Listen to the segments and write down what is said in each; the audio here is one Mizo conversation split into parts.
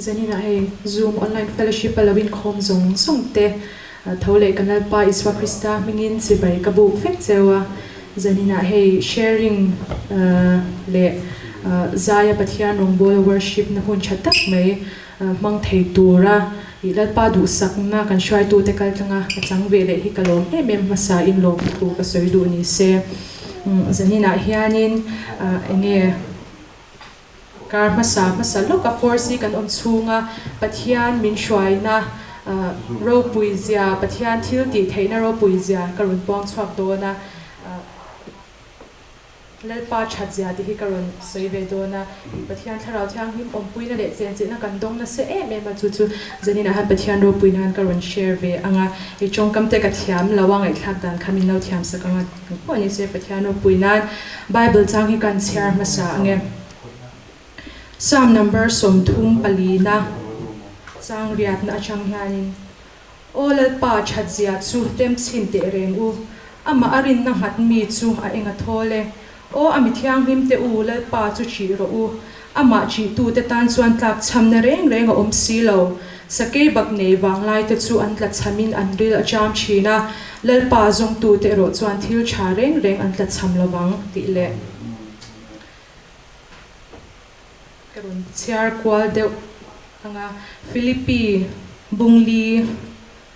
Zaninah hei Zoom online fellowship a lo inkhawm zawng zawng te tho leh kan Lalpa Isua Krista hmingin chibai ka buk vek cheu a. Zaninah hei sharing leh Zaia Pathian rawngbawla worship na hun tha tak mai hmang thei tura i Lalpa duhsakna kan hruaitute kaltlanga ka chang ve leh hi ka lawm em em hmasa in lawmthu ka sawi duh ni se. Zaninah hianin enge Kar hmasa hmasa lawka Force kan awm chhunga Pathian min hruaina ropui zia, Pathian thil tih theihna ropui zia ka rawn puang chhuak dawn a, Lalpa that zia tih hi ka rawn sawi ve dawn a, Pathian Thlarau Thianghlim awmpuina leh chenchilhna kan dawng nasa em em a, chu chu zaninah hian Pathian ropui nan ka rawn share ve ang a, i tawngkam te ka thiam lo a, ngaihthlak dan kha min lo thiam sak ang a. Pawh ni se Pathian ropui nan Bible chang hi kan chhiar hmasa ang e. Psalm number 34 na chang riatna atang hianin, Aw Lalpa that zia chu tem chhin teh reng u, amah a rinna nghat mi chu a eng a thawl e. Aw a mi thianghlim te u, Lalpa chu ṭih rawh u, amah ṭihtute tan chuan tlak chhamna reng reng a awm si lo. Sakei bak nei vanglai te chu an tla chhamin an ril a cham thin a, Lalpa zawngtute erawh chuan thil tha reng reng an tla chham lovang tih leh ka rawn chhiar kual deuh ang a. Philippi Bungli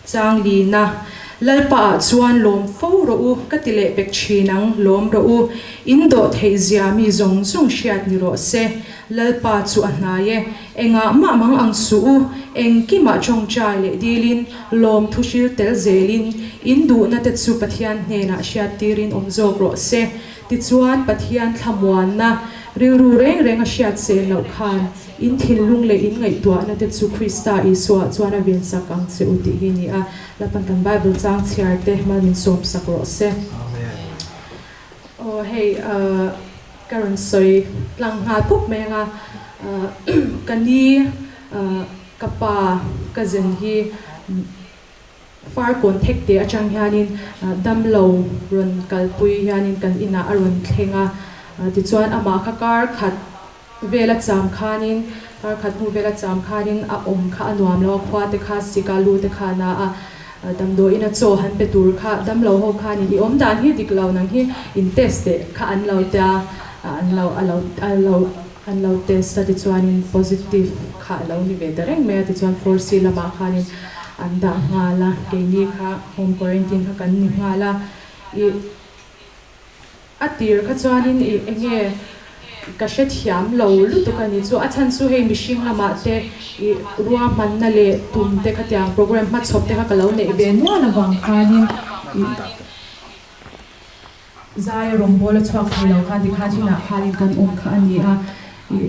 Chang lina, Lalpa ah chuan lawm fo rawh u, ka ti leh pek thin ang, lawm rawh u. In dawh theih zia mi zawng zawng hriat ni rawh se. Lalpa chu a hnai e. Engah mah mang ang suh u, engkimah tawngtai leh dilin, lawm thu hril tel zelin, in duhna te chu Pathian hnenah hriat tirin awm zawk rawh se. Tichuan Pathian thlamuanna rilru reng reng a hriat sel loh khan, In thinlung leh in ngaihtuahna te chu Krista Isua chuan a vensak ang che u tih hi ni a. Lapan kan Bible chang chhiar te mal min sawm sak rawh se. Aw hei ka rawn sawi tlang nghal pup mai anga ka ni ka pa ka zen hi Farkawn thek te atang hianin damlo rawn kalpui hianin kan inah a rawn thleng a, tichuan amah kha kar khat Vela cham khanin, kar khat hnu vela cham khanin a awm kha a nuam lo a, khua te kha sik a, lu te kha a na a, damdawiin a chaw han pe tur kha damlo ho khanin i awm dan hi dik lo nang hi in test teh kha an lo tia, an lo a lo a lo an lo test a tichuanin positive kha a lo ni ve ta reng mai a, tichuan 4C lamah khanin an dah nghal a, keini kha home quarantine kha kan ni nghal a, ih. A tir kha chuanin i enge ka hrethiam lo lutuk a ni chu. A chhan chu hei mihring lamah te i ruahmanna leh tum te khatiang program hmachhawp te kha ka lo neih ve nual avang khanin i zai a rawngbawla chhuak thei lo khan tikhan inah khanin kan awm kha a ni a. I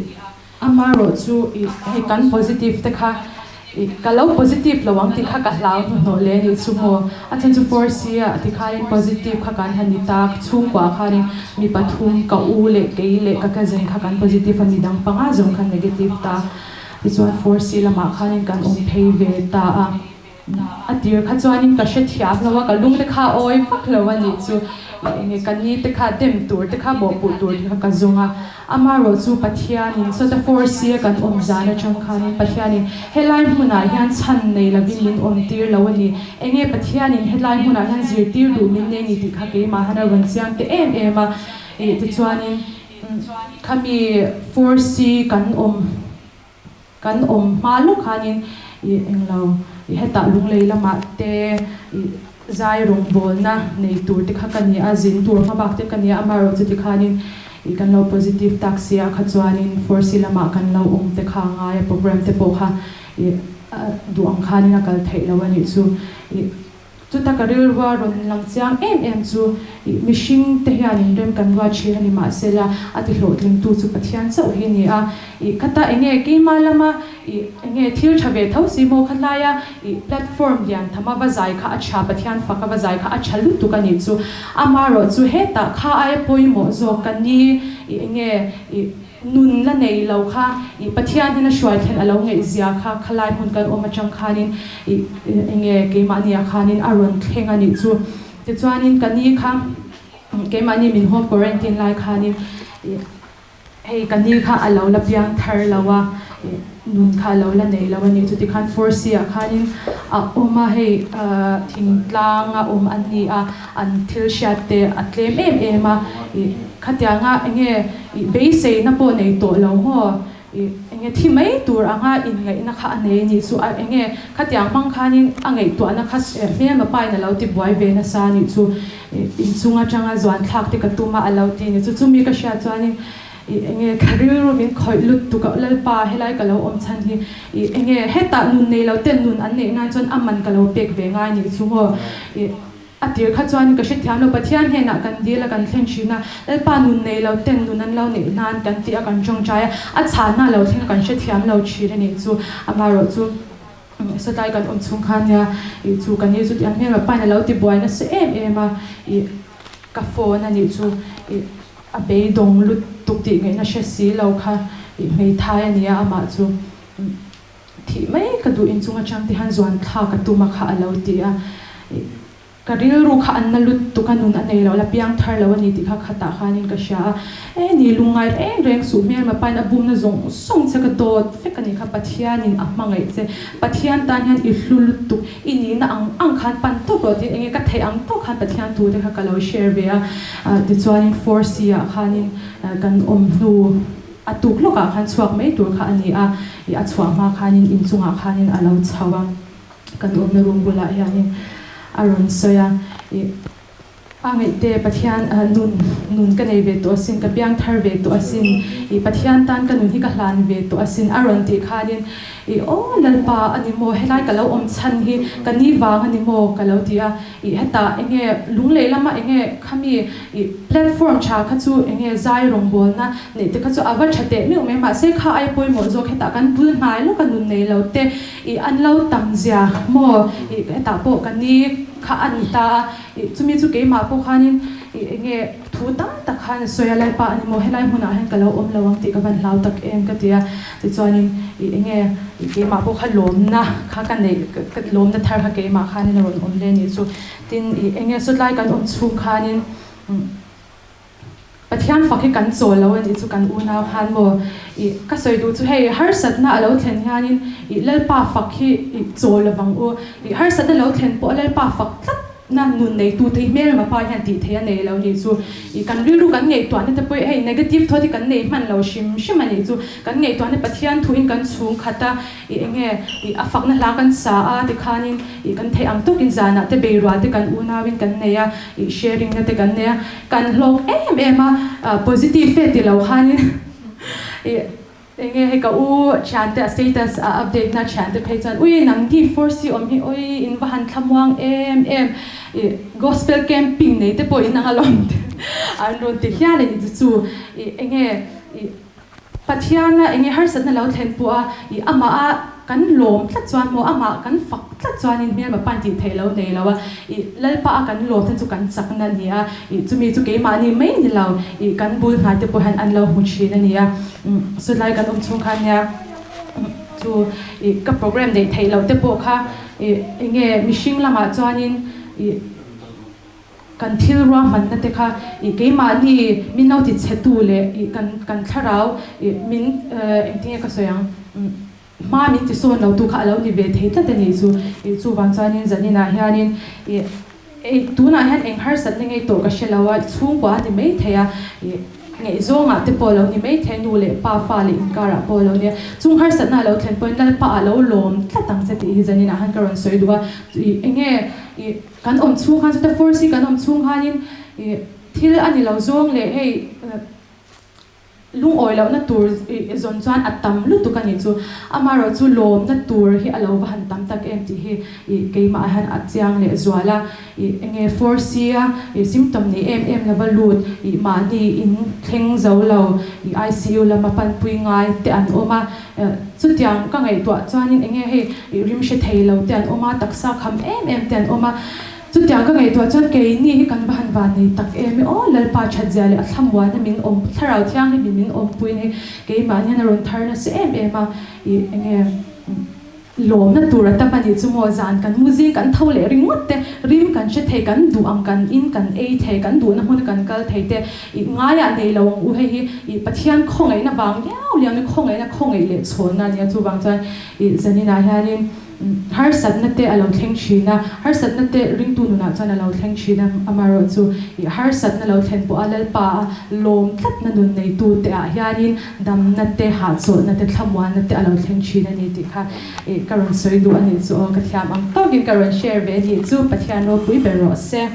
Amaherawh chu i hei kan positive te kha i ka lo positive lo ang tih kha ka hlau hnuhnawh leh anih chu maw. A chhan chu 4C ah ti khanin positive kha kan han ni tak, chhungkua khanin mi pathum ka u leh kei leh ka cousin kha kan positive a, midang panga zawng kha negative ta. Tichuan 4C lamah khanin kan awm phei ve ta a. A tir kha chuanin ka hrethiam lo a, ka lung te kha a awi vak lo a nih chu. Enge ka ni te kha dem tur te kha mawhpuh tur te kha ka zawng a. Amaherawh chu Pathianin sawta force a kan awm zan atang khanin Pathianin helai hmunah hian chhan nei lovin min awm tir lo a ni. Enge Pathianin helai hmunah hian zirtir duh min nei ni tih kha keimah han a rawn chiang te em em a. Ih tichuanin khami force kan awm. Kan awm hma lawk khanin i englo i hetah lunglei lamah te i zai rawngbawlna nei tur te kha ka ni a, zin tur hma bak te ka ni a, amaherawh chuti khanin i kan lo positive tak si a kha chuanin force lamah kan lo awm te kha a ngai a, program te pawh kha i duh ang khanin a kal theih lo a nih chu. I Chuta ka rilrua rawn lang chiang em em chu ih mihring te hian in rem kan ruat thin a ni mahsela a ti hlawhtlingtu chu Pathian chauh hi a ni a. Ih khata enge keima lama ih enge thil tha ve tho si maw khatlaia ih platform lian thama va zai kha a tha Pathian faka va zai kha a tha lutuk a nih chu. Amaherawh chu hetah kha aia pawimawh zawk ka ni ih enge ih Nun la nei lo kha i Pathian hian a hruai thlen a lo ngeih zia kha khalai hmun kan awm atang khanin i enge keimahni ah khanin a rawn thleng a nih chu. Tichuanin ka ni kha keimahni min home quarantine lai khanin i hei ka ni kha a lo la piang thar lo a. Nun kha a lo la nei lo a ni. Chuti khan Force ah khanin a awm a, hei thingtlang a awm an ni a, an thil hriat te a tlem em em a, ih khatianga enge ih beiseina pawh nei tawh lo maw, ih enge thi mai tur anga inngaihna kha a nei a nih chu, a enge khatiang hmang khanin a ngaihtuahna kha hmelma pain a lo ti buai ve nasa a nih chu, ih inchung atanga zuan thlak te ka tum a a lo ti a ni chu, chumi ka hriat chuanin Ih enge ka rilru min khawih lut tuk a, Lalpa helai ka lo awm chhan hi ih enge hetah nun nei lo ten nun an neih nan chuan a man ka lo pek ve ngai nih chu maw? Ih a tir kha chuan ka hrethiam lo, Pathian hnenah kan dil a kan thlen thin a, Lalpa nun nei lo ten nun an lo neih nan kan tih a kan tawngtai a, a chhanna lo thleng a kan hrethiam lo thin a nih chu, amaherawh chu sawtlai kan awm chhung khan nia ih chu ka ni chu tih ang hmel pain a lo ti buai nasa em em a, ih ka phone a nih chu ih A beidawng lutuk tih ngaihna hre si lo kha ih hmeithai a nia amah chu thih mai ka duh inchung atang te hian zuan thlak a tum a kha a lo ti a, ih ka rilru kha an na lutuk a nun a nei lo la piang thar lo a ni tih kha khatah khanin ka hria a, e ni lungngai reng reng suh hmelma pain a bumna zawng zawng che ka dawt vek a ni kha Pathianin a hmangaih che Pathian tan hian i hlu lutuk I nihna ang ang khan pan tawp rawh tiin enge ka theih ang tawk khan Pathian thu te kha ka lo share ve a, tichuanin Force ah khanin kan awm hnu a tuk lawkah khan chhuak mai tur kha a ni a, ih a chhuah hma khanin inchungah khanin a lo chho a, kan awmna room bulah hianin a rawn sawi a, ih. A ngaihte Pathian nun nun ka nei ve tawh asin, ka piang thar ve tawh asin, i Pathian tan ka nun hi ka hlan ve tawh asin a rawn tih khanin i aw Lalpa a ni maw helai ka lo awm chhan hi ka ni vang a ni maw ka lo ti a, i hetah enge lunglei lama enge khami i platform tha kha chu enge zai rawngbawlna neih te kha chu a va tha teh meuh mai mahse kha ai pawimawh zawk hetah kan bul hnai lawka nun nei lo te i an lo tam zia maw i hetah pawh ka ni kha a ni ta a. Ih, chumi chu keimah pawh khanin ih eng nge thu tam tak khan a sawi a, Lalpa a ni maw, helai hmunah hian ka lo awm lo ang tih ka van hlau tak em ka ti a. Tichuanin ih eng nge ih keimah pawh kha lawmna kha ka neih, ka lawmna thar kha keimah khanin a rawn awm le nih chu. Tin, ih eng nge sawtlai kan awm chhung khanin umm. Pathian fak hi kan chawl lo a nih chu kan unau khan maw? Ih, ka sawi duh chu hei harsatna a lo thlen hianin ih Lalpa fak hi ih chawl lo vang u. Ih harsatna lo thlen pawh Lalpa fak tlat na nun neitute hi hmelma pa hian tih theih a nei lo nih chu. Ih kan rilru kan ngaihtuahna te pawh hei negative thought hi kan nei hman lo hrim hrim a nih chu. Kan ngaihtuahna Pathian thuin kan chhung khat a, Ih enge ih a fakna hla kan sa a tikhanin ih kan theih ang tawkin zanah te beirual te kan unauin kan nei a, ih sharing na te kan nei a, kan hlawk em em a, positive fe ti lo khanin ih enge hei ka u thiante a status a update na thiante phei chuan ui nang hi force hi awm hi ui in va han thlamuang em em ih gospel camping nei te pawh in ang alawm te an rawn ti hial a ni chu chu ih enge ih Pathiana enge harsatna lo thlen pawh a, i amah a kan lawm tlat chuan maw, amah kan fak tlat chuanin hmelma pain tih theih lo nei lo a, i Lalpa a kan lawm te chu kan chakna a ni a, i chumi chu keimahni mai ni lo, i kan bul hnai te pawh hian an lo hmu thin a ni a, chulai kan awm chhung khan nia chu i ka program neih theih loh te pawh kha i enge mihring lamah chuanin i. Kan thil ruahmanna te kha ih keimahni min lo ti chhetu leh ih kan kan thlarau ih min engtinge ka sawi ang hma min ti sawn lo tu kha a lo ni ve thei tlat a nih chu. Ih chuvang chuanin zaninah hianin ih ei tunah hian eng harsatna ngei tawh ka hre lo a, chhungkua a ni mai thei a ih ngaihzawngah te pawh a lo ni mai thei a, nu leh pa fa leh inkarah pawh a lo ni a. Chung harsatna a lo thlen pawhin Lalpa a lo lawm tlat ang che tih hi zaninah hian ka rawn sawi duh a. Ih enge ih. Kan awm chhung khan chuta force hi kan awm chhung khanin ih thil a ni lo zawng leh hei lungawi lohna tur ih zawn chuan a tam lutuk a nih chu. Amaherawh chu lawmna tur hi a lo va han tam tak em tih hi ih keimah hian a chiang leh zual a. Ih enge force hi a ih symptom nei em em lova lut ih mahni in thleng zo lo ih ICU lama panpui ngai te an awm a. Chutiang ka ngaihtuah chuanin enge hei rim hre thei lo te an awm a, taksa kham em em te an awm a. Chutiang ka ngaihtuah chuan keini hi kan va han van nei tak em e aw, Lalpa thatzia leh a thlamuana min awm, Thlarau Thianghlimin min awmpuiin hei keimahni hian a rawn thar nasa em em a, ih enge lawmna tur a tam a nih chu maw, zan kan mu zing kan tho leh ringawt te rim kan. kan hre thei, kan duh ang kan in kan ei thei, kan duhna hmuna kan kal thei te ih ngaiah nei lo ang u hei hi ih Pathian khawngaihna vang liau liau ni khawngaihna khawngaih leh chhawnna a nia chuvang chuan ih zaninah hianin Harsatna te a lo thleng thin a, harsatna te ringtu nunah chuan a lo thleng thin a, amaherawhchu ih harsatna lo thlen pawha Lalpa a lawm tlatna nun neitu te ah hianin damna te, hahchawlhna te, thlamuanna te a lo thleng thin a ni tih kha ih ka rawn sawi duh a nih chu aw, ka thiam ang tawkin ka rawn share ve a nih chu, Pathian ropui ber rawh se.